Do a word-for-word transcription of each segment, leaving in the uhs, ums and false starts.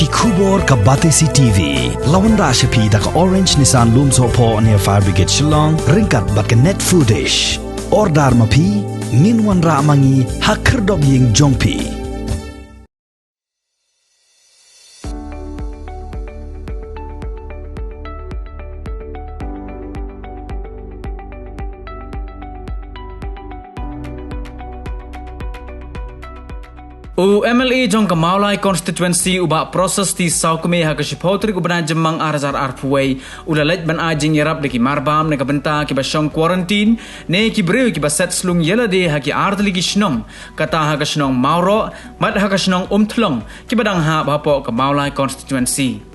Khubor ka Batesi T V la wanrah sha phi da ka Orange Nissan Lumsohphoh near Fire Brigade Shillong, ryngkat bad ka Net Foodish. Order ma phi, ngin wanrah ma ngi ha khyrdop ïing jong phi. U M L A jong ka Mawlai Constituency, u Bah Prasasti Sawkmie, ha ka shiphew tarik u bnai Jymmang ar hajar arphew wei, u la leit ban ai jingïarap da ki marbam na ka bynta kiba shong quarantine ne ki briew kiba set slung ïalade ha ki artylli ki shnong, kata ha ka shnong Mawroh bad ha ka shnong Umthlong, kiba dang hap hapoh ka Mawlai Constituency.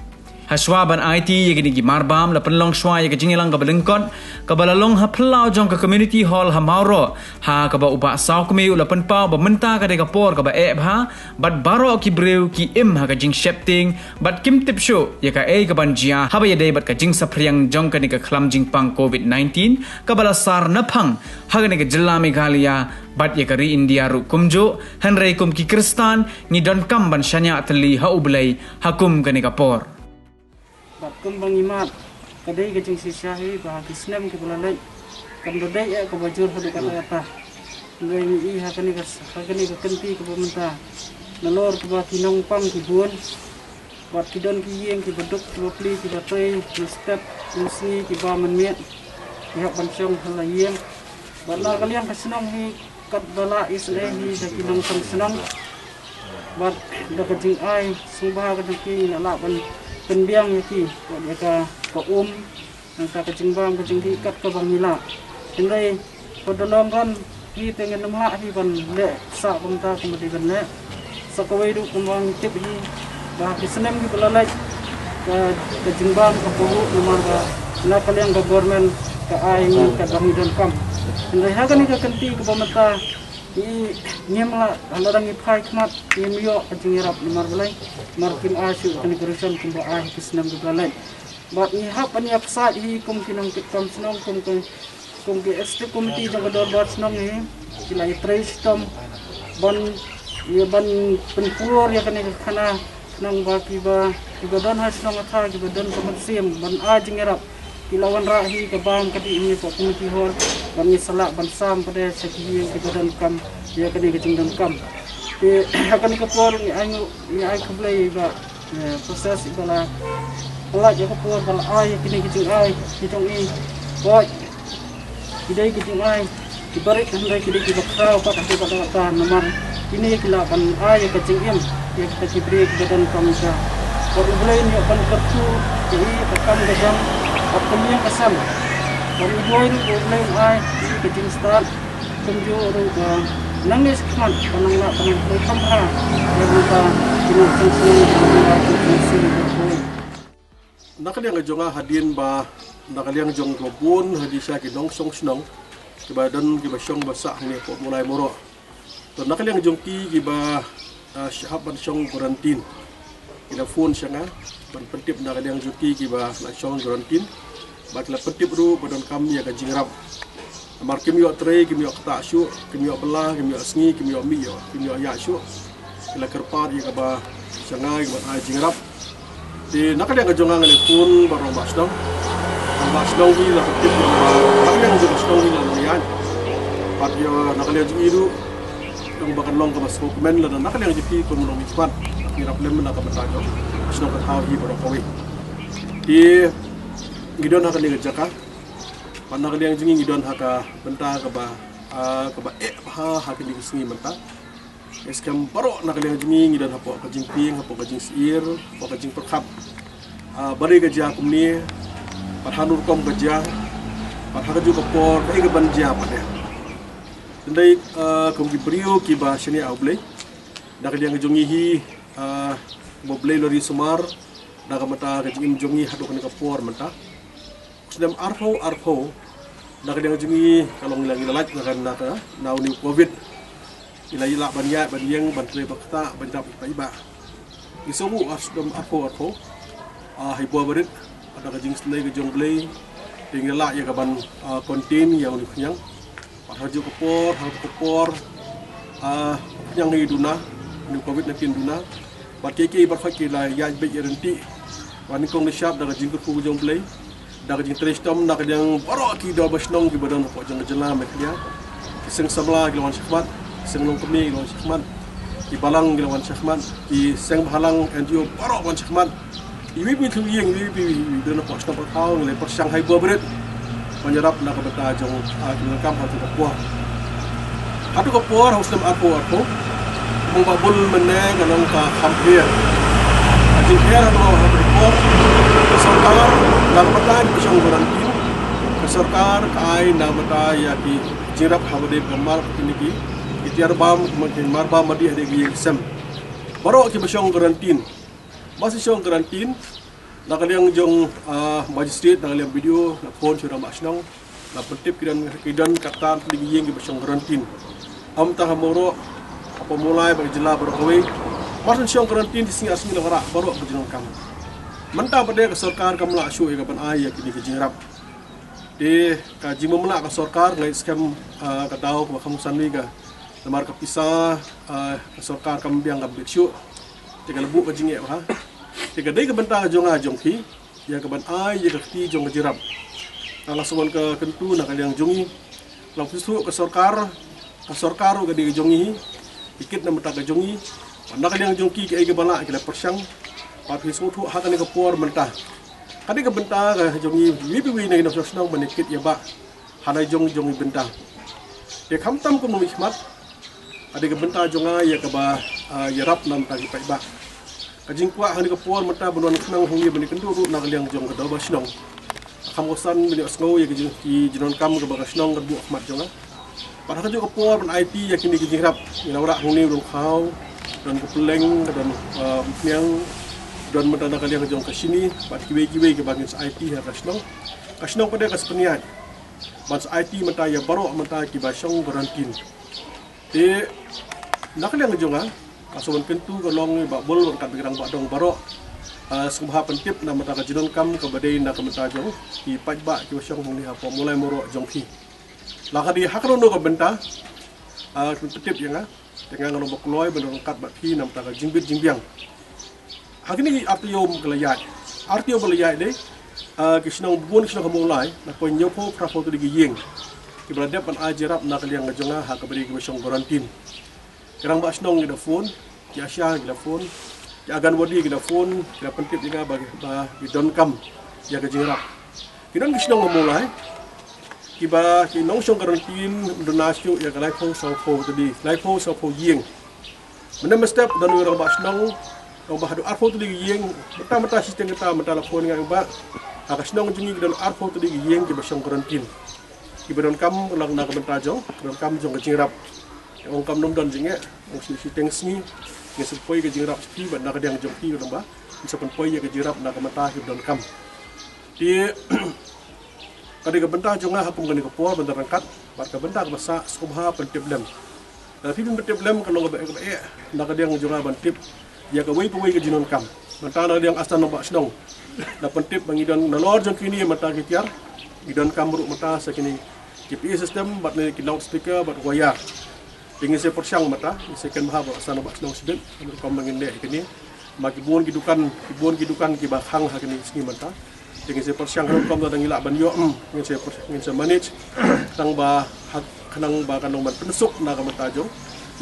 Hashwa ban aiti ïa kine ki marbam, la pynlong shwa ïa ka jingïalang kaba lyngkot, kaba la long ha phyllaw jong ka Community Hall ha Mawroh, ha kaba u Bah Sawkmie u la pynpaw ba mynta ka dei ka por kaba eh bha, bad baroh ki briew ki im ha ka jingsheptieng, bad kim tip shuh ïa kaei kaban jia haba ïadei bad ka jingsaphriang jong kane ka khlam jingpang COVID nineteen, kaba la sar naphang ha kane ka jylla Meghalaya bad ïa ka ri India ruh kumjuh. Hynrei kum ki Khristan, ngi donkam ban shaniah tylli ha U Blei ha kum kane ka por. Bad kumba ngi mad, ka dei ka jingshisha hi ba ha ki snem kiba la leit, kam da dei eh kaba jur haduh katta katta. Hynrei ngi i ha kane ka, ha kane ka kynti kaba mynta, nalor kaba ki nongpang ki bun, bad ki don ki ïing kiba duk, kiba plie, kiba trei na step na sngi, kiba mynmiet ki hap ban shong ha la ïing. Bad na ka liang ka shnong hi, katba la isynei hi da ki nongshong shnong, bad da ka jingai sngewbha ka jong ki, ngi la lah ban pynbiang ïa ki, bad ïa ka, ka um, nangta ka jingbam ka jong ki kat kaba ngi lah. Hynrei for the long run, hi te ngin ym lah hi ban leh sah kumta kumba dei ban leh. Sa kawei ruh kumba ngi tip hi ba ha ki snem kiba la leit, ka, ka jingbam ka pyrshah namar ba na ka liang ka government ka ai ngi katba ngi donkam. Hynrei ha kane ka kynti kaba mynta, ngi, ngim lah, lada ngi phai khmat, ngim ïoh ka jingïarap namar balei? Namar kim ai shuh kane ka ration kumba ai ha ki snem kiba la leit. Bad ngi hap ban ïa ksaid hi kum ki nongtrei kam shnong, kum ki, kum ki executive committee jong ka dorbar shnong hi, ki la ïatrei shitom ban, ïa ban pynpur ïa kane ka khana shnong ba kiba, kiba don ha shnong ha thaw, kiba don ka mynsiem ban ai jingïarap, ki la wanrah hi ka bam ka dih hi hapoh community hall, bad ngi sa lah ban sam pat de sha ki ïing kiba donkam ïa kane ka jingdonkam. Te ha kane ka por ngi ai, ngi ai khublei ba, eh, process ba la, ba la ïa ka por ba la ai kine ki jingai ki jong i. Hooid, ki dei ki jingai kiba rit, hynrei ki dei kiba khraw pat ha kata kata namar kine ki lah ban ai ïa ka jingim ïa kita ki briew kiba donkam ïa ka. Bad U Blei un ïoh ban kyrkhu ïa i ka kam ka jam, bad ka miang ka sem. Bad U Blei ruh, U Blei un ai ïa i ka jingstad. Kumjuh ruh ba nangne shakhmat ba nang lah ban nang trei kham bha ïa ka bynta ki nongshong shnong jong ka Mawlai Constituency. Na ka liang ka jong nga, hadien ba na ka liang jong kiba bun ha ki sha ki nongshong shnong kiba don kiba shong ba sah hangne hapoh Mawlai Mawroh. To na ka liang jong ki kiba, ah, hap ban shong quarantine, ki la phone sha nga ban pyntip na ka liang jong ki kiba la shong quarantine. Bad ki la pyntip ruh ba donkam ïa ka jingïarap. Namar kim ïoh trei, kim ïoh ktah shuh, kim ïoh bylla, kim ïoh sngi, kim ïoh mih, ïoh, kim ïoh ïaid shuh. Ki la kyrpad ïa kaba sha nga ïa ka ban ai jingïarap. Te na ka liang ka jong nga, nga la phone bad u rangbah shnong. Rangbah shnong hi la pyntip ïa nga ba na ka liang jong ka shnong hi la long ïaid. Bad ïa na ka liang jong i ruh, ïa ba kan long kaba sngewkmen lada na ka liang jong ki kum u nongmihkhmat, ngi ïarap lem na ka bynta jong ka shnong ka thaw hi baroh kawei. Te ngi don ha kane ka jaka, bad na ka liang jong ngi, ngi don ha ka bynta kaba, ah, kaba eh bha ha kine ki sngi mynta. Ngi skhem baroh na ka liang jong ngi, ngi don hapoh ka jingtieng, hapoh ka jingsyier, hapoh ka jingpyrkhat. Ah, balei ka jia kumne, bad hano rukom ka jia, bad ha kajuh ka por kaei kaban jia pat de. Hynrei, ah, kum ki briew kiba shaniah ha U Blei, na ka liang jong ngi hi, ah, ba U Blei u la ri sumar na ka bynta ka jingim jong ngi haduh kane ka por mynta. Snem arphew arphew, na ka liang jong ngi ka long, ngi la, ngi la lait na ka, na ka, na une u Covid. Ngi la ïa lah ban ïaid ban ïeng, ban trei, ban ktah, ban ïarap ïa kiba. Ngi sngewnguh ha snem arphew arphew, ah, ha i bor ba rit, bad da ka jingsnei ka jong U Blei, te ngi la ïa ka ban, ah, contain ïa une u khñiang. Bad ha kajuh ka por, ha kajuh ka por, ah, u khñiang hi u duna, une u Covid nineteen u duna. Bad kiei kiei baroh ki la ïaid beit ïaid ryntih. Bad nyngkong nyngshap da ka jingkyrkhu jong U Blei, da ka jingtrei shitom na ka liang baroh ki dorbar shnong kiba don hapoh jong ka jylla Meghalaya. Ki seng samla ki la wan shakhmat, ki seng longkmie ki la wan shakhmat, ki balang ki la wan shakhmat, ki seng bhalang, N G O baroh wan shakhmat. Iwei pa iwei ka ïing, iwei pa iwei, iwei don hapoh shnong pathaw, ngi la pyrshang ha i bor barit ban ïarap na ka bynta jong, ah, ki nongkam ha kato ka por. Hato ka por ha u snem arphew arphew, kumba bun mynne ka long ka kham pher. Ka jingpher hato ka por, ka sorkar, na ka bynta ki ba shong quarantine, ka sorkar ka ai na ka bynta ïa ki jingïarap ha ba dei ka mar kine ki, ki tiar bam, ki mar bam ba dei ha dei ki ïing ki sem. Baroh ki ba shong quarantine, ba shong quarantine, na ka liang jong, ah, magistrate, na ka liang B D O, la phone sha u rangbah shnong, la pyntip ki don, ki don katta tylli ki ïing kiba shong quarantine. Ym tang ha Mawroh, hapoh Mawlai bad ki jylla baroh kawei. Mar shu shong quarantine shi sngi ar sngi la wanrah baroh ka jingdonkam. Mynta pat de ka sorkar kam lah shuh ïa ka ban ai ïa kine ki jingïarap. Te ka jingbym lah ka sorkar, nga ngeit skhem, ah, ka daw kaba kham san wi ka, namar ka pisa, ah, ka sorkar kam biang, kam bit shuh. Te ka la buh ka jingeh bha. Te ka dei ka bynta jong nga jong phi ïa ka ban ai ïa ka kti jong ka jingïarap. Nga la sa wan ka kyntu na ka liang jong ngi, la phi sngewthuh ka sorkar, ka sorkar ruh ka dei ka jong ngi, ki kit na ka bynta ka jong ngi. Bad na ka liang jong ki, kiei kiba lah ki la pyrshang. Bad phi sngewthuh ha kane ka por mynta, ka dei ka bynta ka jong ngi, iwei pa iwei na ki nongshong shnong ban ïa kit ïa bah ha la jong jong i bynta. Te khamtam kum u nongmihkhmat, ka dei ka bynta jong nga ïa kaba, ah, ïarap na ka bynta ki paidbah. Ka jingkwah ha kane ka por mynta ban wan khnang hangne ban ïakynduh ruh na ka liang jong ka dorbar shnong. Kham kongsan ban ïohsngew ïa ka jing, ki jingdonkam kaba ka shnong ka buh ha khmat jong nga. Bad ha kajuh ka por ban aiti ïa kine ki jingïarap, ngi la wanrah hangne u don khaw, don ka pylleng, ka don, ah, umphniang, don mynta na ka liang jong ka shini, bad kiwei kiwei kiba ngin sa aiti ha ka shnong. Ka shnong pat de ka sa pynïaid ban sa aiti mynta ïa baroh mynta kiba shong quarantine. Te na ka liang jong nga, ka sa wan kyntu ka long ïa i Bah Bull ryngkat bad ki rangbah dong baroh, ah, sngewbha pyntip na ka bynta ka jingdonkam kaba dei na ka bynta jong ki paidbah kiba shong hangne hapoh Mawlai Mawroh jong phi. La ka dei ha kano kano ka bynta, ah, pyntip ïa nga. Te nga ngan ong ba kloi ban ryngkat bad phi na ka bynta ka jingbit jingbiang. Ha kine ki ar taïew ka la ïaid, ar taïew ba la ïaid de, ah, ki shnong bun, ki shnong ha Mawlai, na poi hynñiewphew phraphew tylli ki ïing kiba la dep ban ai jingïarap na ka liang jong nga ha kaba dei kiba shong quarantine. Ki rangbah shnong ki da phone, ki ASHA ki da phone, ki Anganwadi ki da phone, ki da pyntip ïa nga ba, ba ki donkam ïa ka jingïarap. Ki don ki shnong ha Mawlai kiba ki nongshong quarantine ym don shuh ïa ka laiphew sawphew tylli, laiphew sawphew ïing. Mynne mynstep don u rangbah shnong, rangbah haduh arphew tylli ki ïing, mynta mynta shiteng kata mynta la phone ïa nga ba ha ka shnong jong ngi ki don arphew tylli ki ïing kiba shong quarantine, kiba donkam lang na ka bynta jong, donkam jong ka jingïarap. Ong kam nym don jingeh, ong shi, shiteng sngi ngin sa pynpoi ka jingïarap sha phi bad na ka liang jong phi, ong ba ngin sa pynpoi ïa ka jingïarap na ka bynta kiba donkam. Te ka dei ka bynta jong nga ha kum kane ka por ban da ryngkat bad ka bynta kaba sah, sngewbha pyntip lem. Lada phi phin pyntip lem ka long kaba eh, kaba eh na ka liang jong nga ban tip ïa kawei pa kawei ka jingdonkam. Mynta na ka liang Astan Rangbah Shnong, da pyntip ba ngi don nalor jong kine mynta ki tiar, ngi donkam ruh mynta sa kine ki P A system bad ne ki loudspeaker bad wire. Te ngin sa pyrshang mynta, ngin sa kynmaw ba Astan Rangbah Shnong shibit, kum ba ngin leh ïa kine. Ma ki bun ki dukan, ki bun ki dukan kiba khang ha kine ki sngi mynta. Te ngin sa pyrshang ruh kum ba dang ngi lah ban ïoh, hmm, ngin sa pyr-, ngin sa manage. Khnang ba ha, khnang ba kan long ban pynsuk na ka bynta jong,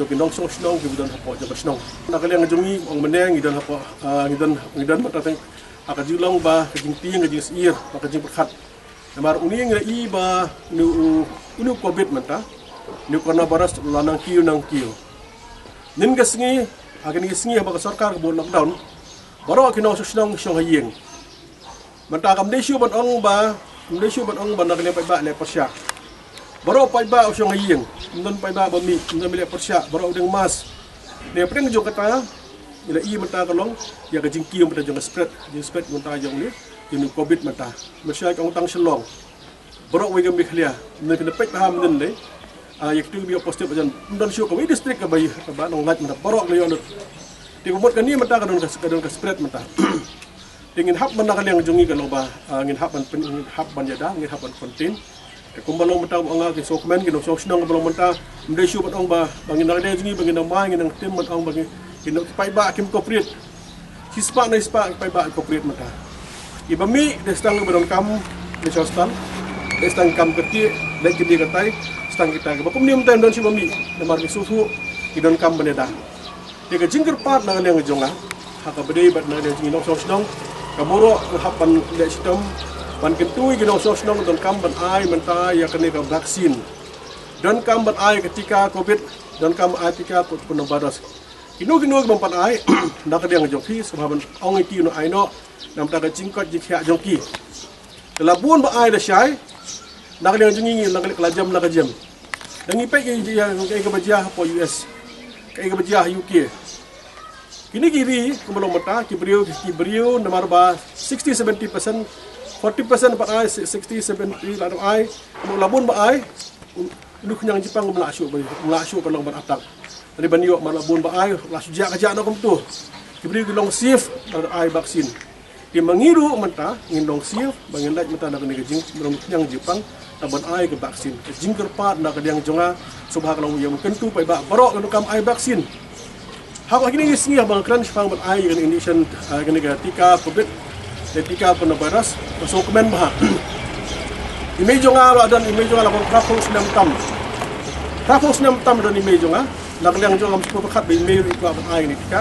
jong ki nongshong shnong kiba don hapoh jong ka shnong. Na ka liang jong ngi, ong mynne ngi don hapoh, ah, ngi don, ngi don mynta teng ha ka jinglong ba ka jingtieng, ka jingsyier bad ka jingpyrkhat. Namar une ngi la ïohi ba une u, une u Covid mynta, une u coronavirus u la nang kiew nang kiew. Hynnin ka sngi, ha kine ki sngi haba ka sorkar ka buh lockdown, baroh ki nongshong shnong shong ha ïing. Mynta kam dei shuh ban ong ba, kam dei shuh ban ong ba na ka liang paidbah leh pyrshah. Baroh paidbah u shong ha ïing, ym don paidbah ba mih, ym don ba leh pyrshah, baroh u deng mask. Ne pdeng jong kata, ngi la ïohi mynta ka long ïa ka jingkiew mynta jong ka spread, jingspread mynta jong une, jong une u Covid mynta. Mynshuwa ong tang Shillong, baroh kawei ka Meghalaya, mynne phin da peit bha mynne lei, ah, ïa kitu kiba ïoh positive hajan, ym don shuh kawei district kaba, kaba nang lait mynta, baroh ka la ïoh lut. Te ka mut kane mynta ka don ka, ka don ka spread mynta. Te ngin hap ban na ka liang jong ngi ka long ba, ah, ngin hap ban pyn-, ngin hap ban ïada, ngin hap ban contain. Te kumba long mynta ba ong nga ki sngewkmen ki nongshong shnong ba long mynta, ym dei shuh ban ong ba, ba ngin na ka liang jong ngi ba ngin nang mai, ngin nang tim ban ong ba ngin, ngin nang paidbah kim cooperate. Shispah na shispah ki paidbah ki corporate mynta. Kiba mih dei tang kiba donkam na sha hospital, dei tang kam kyrkieh, dei kine katai, tang kita. Kiba kumne mynta don shi ba mih, namar ki sngewthuh ki donkam ban ïada. Te ka jingkyrpad na ka liang jong nga ha kaba dei bad na ka liang jong ngi nongshong shnong, ka baroh ka hap ban leh shitom ban kyntu ïa ki nongshong shnong donkam ban ai mynta ïa kane ka vaccine. Donkam ban ai ka tika covid, donkam ban ai tika coronavirus. Kino kino ki bym pat ai na ka liang jong phi sngewbha ban ong ïa ki ban ai noh namar ka jingkoit jingkhiah jong ki. Te la bun ba ai lashai, na ka liang jong ngi ngi la ka la jem la ka jem. Dang ngi peit ïa kaei kaba jia hapoh U S, kaei kaba jia ha U K. Kine ki ri kumba long mynta ki briew, ki briew namar ba sixty seventy percent, forty percent pat ai, sixty seventy la ai. Kumba la bun ba ai, uni u khñiang jingpang um lah shuh ba, um lah shuh ka long ban attack. Lane ban ïoh, namar la bun ba ai, la shu jia ka jia noh kumto. Ki briew ki long safe la ai vaccine. Te ma ngi ruh mynta ngin long safe ba ngin leit mynta na kane ka jing, long khñiang jingpang, na ban ai ka vaccine. Ka jingkyrpad na ka liang jong nga, sngewbha ka long ïa u kyntu paidbah baroh ngan donkam ai vaccine. Ha kine ki sngi haba nga kren shaphang ban ai kane ka injection, ah, kane ka tika covid, ka tika coronavirus, ka sngewkmen bha. I mei jong nga la don, i mei jong nga la bun phra phew snem tam. Phra phew snem tam don i mei jong nga. Na ka liang jong nga, ym sngewthuh khat ba i mei ruh i kwah ban ai kane ka tika.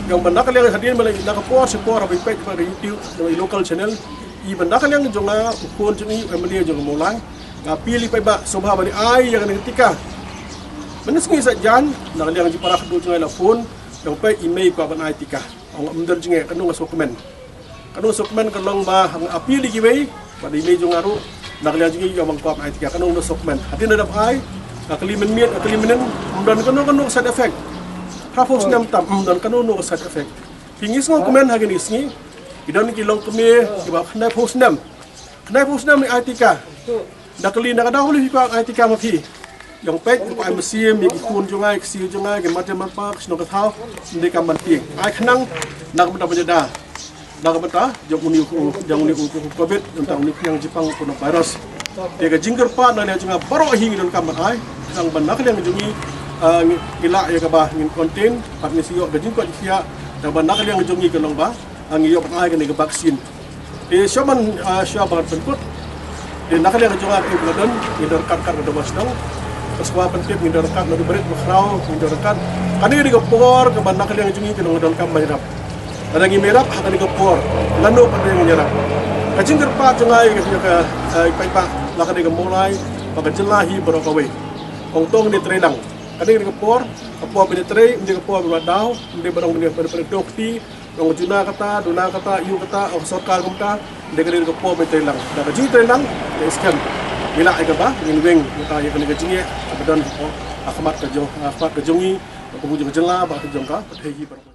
Ïa ba na ka liang hadien ba la, na ka por sha por haba i peit ba ka YouTube, ïa i local channel, i ba na ka liang jong nga, u khun jong i, u M L A jong ka Mawlai, nga appeal ïa i paidbah sngewbha ban ai ïa kane ka tika. Mynne sngi Saitjaiñ, na ka liang jong i para khadduh jong nga i la phone, ïa u peit i mei i kwah ban ai tika. Ong ym don jingeh, kano nga sngewkmen. Kano nga sngewkmen ka long ba nga appeal ïa kiwei, bad i mei jong nga ruh, na ka liang jong i ïa ba nga kwah ban ai tika, kano nga sngewkmen. Hadien ba dep ai, nga kylli mynmiet, nga kylli mynnin, ym don kano kano ka side effect. Phra phew snem tam, ym don kano kano ka side effect. Phi, ngi sngewkmen ha kine ki sngi, ki don ki longkmie kiba khyndai phew snem. Khyndai phew snem ngi ai tika. Nga kylli na ka daw khylliphew kwah ai tika ma phi. Ïa u peit, u kwah ai mynsiem ïa ki khun jong nga, ki ksiew jong nga, ki mat ïa mat pa, ki shnong ki thaw, ym dei kam ban tieng. Ai khnang na ka bynta ban ïada, na ka bynta jong une u, jong une u covid, na ka bynta une u khñiang jingpang coronavirus. Te ka jingkyrpad na ka liang jong nga baroh hi ngi donkam ban ai, khnang ba na ka liang jong ngi, ah, ngi, ngi lah ïa kaba ngin contain, bad ngin sa ïoh ka jingkoit jingkhiah, khnang ba na ka liang jong ngi ka long ba, ah, ngi ïoh ban ai kane ka vaccine. Te shuwa ban, ah, shuwa ban pynkut, te na ka liang jong nga, eh, ba don, ngi don ryngkat kat ka Dorbar Shnong. Ka sngewbha pyntip, ngi don ryngkat kat na ka barit bakhraw, ngi don ryngkat. Kane ka dei ka por kaba na ka liang jong ngi ka long donkam ban ïarap. Lada ngim ïarap ha kane ka por, lano pat ngin ïarap. Ka jingkyrpad jong nga ïa ka, ïa ka, eh, paidbah na kane ka Mawlai bad ka jylla hi baroh kawei. Ong to ngin ïatreilang. Kane ka dei ka por, ka por ban ïatrei, ym dei ka por ban wad daw, ym dei ban ong ban ïa, ban ïa, ban ïa, Ong juna kata, duna kata, ïa kata, ong sorkar kumta, dei ka dei ka por ban treilang. Da ka jingtreilang, ka skhem. Ngi lah ïa kaba ngin weng, kata ïa kane ka jingeh, kaba don, oh, ha khmat ka jong, ha khmat ka jong ngi, ka jong ka jylla, bad ka jong ka pyrthei hi baroh.